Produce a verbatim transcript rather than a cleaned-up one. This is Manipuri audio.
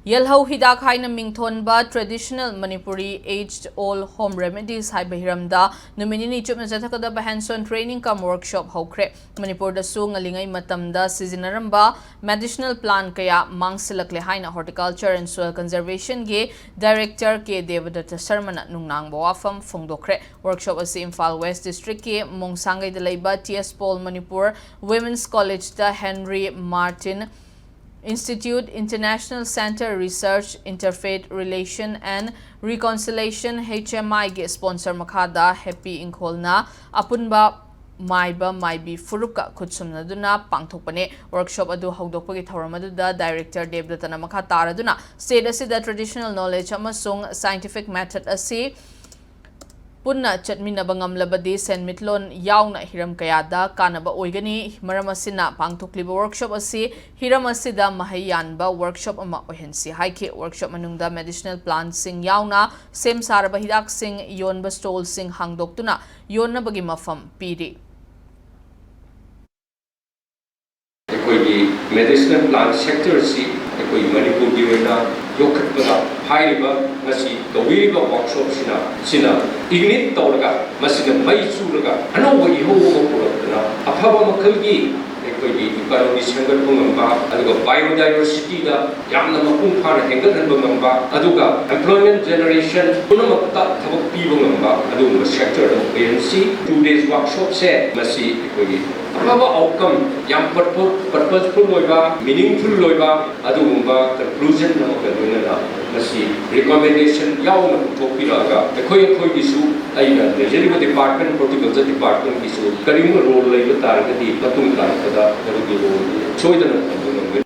ꯌꯦꯜꯍꯧ ꯍꯤꯗꯥꯛ ꯍꯥꯏꯅ ꯃꯤꯡꯊꯣꯟꯕ Traditional Manipuri Age Old Home Remedies ꯍꯥꯏꯕ ꯍꯤꯔꯝꯗ ꯅꯨꯃꯤꯠ ꯅꯤꯅꯤ ꯆꯨꯞꯅ ꯆꯠꯊꯒꯗꯕ hands on training cum workshop ꯍꯧꯈ꯭ꯔꯦ꯫ ꯃꯅꯤꯄꯨꯔꯗꯁꯨ ꯉꯜꯂꯤꯉꯩ ꯃꯇꯝꯗ ꯁꯤꯖꯤꯟꯅꯔꯝꯕ medicinal plant ꯀꯌꯥ ꯃꯥꯡꯁꯤꯜꯂꯛꯂꯦ ꯍꯥꯏꯅ Horticulture and Soil Conservationꯒꯤ Director ꯀꯦ ꯗꯦꯕꯗꯠꯇ ꯁꯔꯃꯅ ꯅꯨꯡꯅꯥꯡꯕ ꯋꯥꯐꯝ ꯐꯣꯡꯗꯣꯛꯈ꯭ꯔꯦ꯫ Workshop ꯑꯁꯤ ꯏꯝꯐꯥꯜ West Districtꯀꯤ ꯃꯣꯡꯁꯥꯡꯒꯩꯗ ꯂꯩꯕ T S Paul Manipur Women's Collegeꯇ Henry Martyn Institute, International Centre, Research, Interfaith Relation and Reconciliation, H M Iꯒꯤ sponsor ꯃꯈꯥꯗ ꯍꯦꯞꯄꯤ ꯏꯪꯈꯣꯜꯅ ꯑꯄꯨꯟꯕ ꯃꯥꯏꯕ ꯃꯥꯏꯕꯤ ꯐꯨꯔꯨꯞꯀ ꯈꯨꯠꯁꯨꯝꯅꯗꯨꯅ ꯄꯥꯡꯊꯣꯛꯄꯅꯤ꯫ Workshop ꯑꯗꯨ ꯍꯧꯗꯣꯛꯄꯒꯤ ꯊꯧꯔꯝ ꯑꯗꯨꯗ Director ꯗꯦꯕꯗꯠꯇꯅ ꯃꯈꯥ ꯇꯥꯔꯗꯨꯅ state ꯑꯁꯤꯗ traditional knowledge ꯑꯃꯁꯨꯡ scientific method ꯑꯁꯤ ꯄꯨꯟꯅ ꯆꯠꯃꯤꯟꯅꯕ ꯉꯝꯂꯕꯗꯤ ꯁꯦꯟꯃꯤꯠꯂꯣꯟ ꯌꯥꯎꯅ ꯍꯤꯔꯝ ꯀꯌꯥꯗ ꯀꯥꯟꯅꯕ ꯑꯣꯏꯒꯅꯤ꯫ ꯃꯔꯝ ꯑꯁꯤꯅ ꯄꯥꯡꯊꯣꯛꯂꯤꯕ workshop ꯑꯁꯤ ꯍꯤꯔꯝ ꯑꯁꯤꯗ ꯃꯍꯩ ꯌꯥꯟꯕ workshop ꯑꯃ ꯑꯣꯏꯍꯟꯁꯤ ꯍꯥꯏꯈꯤ꯫ Workshop ꯃꯅꯨꯡꯗ medicinal plantꯁꯤꯡ ꯌꯥꯎꯅ ꯁꯦꯝ ꯁꯥꯔꯕ ꯍꯤꯗꯥꯛꯁꯤꯡ ꯌꯣꯟꯕ stallꯁꯤꯡ ꯍꯥꯡꯗꯣꯛꯇꯨꯅ ꯌꯣꯟꯅꯕꯒꯤ ꯃꯐꯝ ꯄꯤꯔꯤ꯫ ꯑꯩꯈꯣꯏꯒꯤ medicinal plant sectorꯁꯤ ꯑꯩꯈꯣꯏ ꯃꯅꯤꯄꯨꯔꯒꯤ ꯑꯣꯏꯅ ꯌꯣꯛꯈꯠꯄꯗ ꯍꯥꯏꯔꯤꯕ ꯉꯁꯤ ꯇꯧꯕꯤꯔꯤꯕ workshopꯁꯤꯅ, ꯁꯤꯅ ignite ꯇꯧꯔꯒ, ꯃꯁꯤꯅ ꯃꯩ ꯆꯨꯔꯒ ꯑꯅꯧꯕ ꯏꯍꯧ ꯑꯃ ꯄꯨꯔꯛꯇꯨꯅ ꯑꯐꯕ ꯃꯈꯜꯒꯤ ꯑꯩꯈꯣꯏꯒꯤ economy ꯁꯦꯝꯒꯠꯄ ꯉꯝꯕ, ꯑꯗꯨꯒ biodiversityꯗ ꯌꯥꯝꯅ ꯃꯄꯨꯡ ꯐꯥꯅ ꯍꯦꯟꯒꯠꯍꯟꯕ ꯉꯝꯕ, ꯑꯗꯨꯒ employment generation ꯄꯨꯝꯅꯃꯛꯇ ꯊꯕꯛ ꯄꯤꯕ ꯉꯝꯕ ꯑꯗꯨꯒꯨꯝꯕ sector ꯑꯃ ꯑꯣꯏꯍꯟꯁꯤ꯫ Two days workshopꯁꯦ ꯃꯁꯤ ꯑꯩꯈꯣꯏꯒꯤ ꯑꯐꯕ outcome, ꯌꯥꯝ purpo-, purposeful ꯑꯣꯏꯕ, meaningful ꯑꯣꯏꯕ ꯑꯗꯨꯒꯨꯝꯕ conclusion ꯑꯃꯒ ꯂꯣꯏꯅꯅ ꯃꯁꯤ recommendation ꯌꯥꯎꯅ ꯄꯨꯊꯣꯛꯄꯤꯔꯛꯑꯒ ꯑꯩꯈꯣꯏ ꯑꯩꯈꯣꯏꯒꯤꯁꯨ, ꯑꯩꯅ ꯂꯩꯖꯔꯤꯕ department, horticulture departmentꯀꯤꯁꯨ ꯀꯔꯤꯒꯨꯝꯕ role ꯂꯩꯕ ꯇꯥꯔꯒꯗꯤ ꯃꯇꯨꯡ ꯇꯥꯔꯛꯄꯗ ꯃꯗꯨꯒꯤ roleꯗꯨ ꯁꯣꯏꯗꯅ ꯊꯝꯕ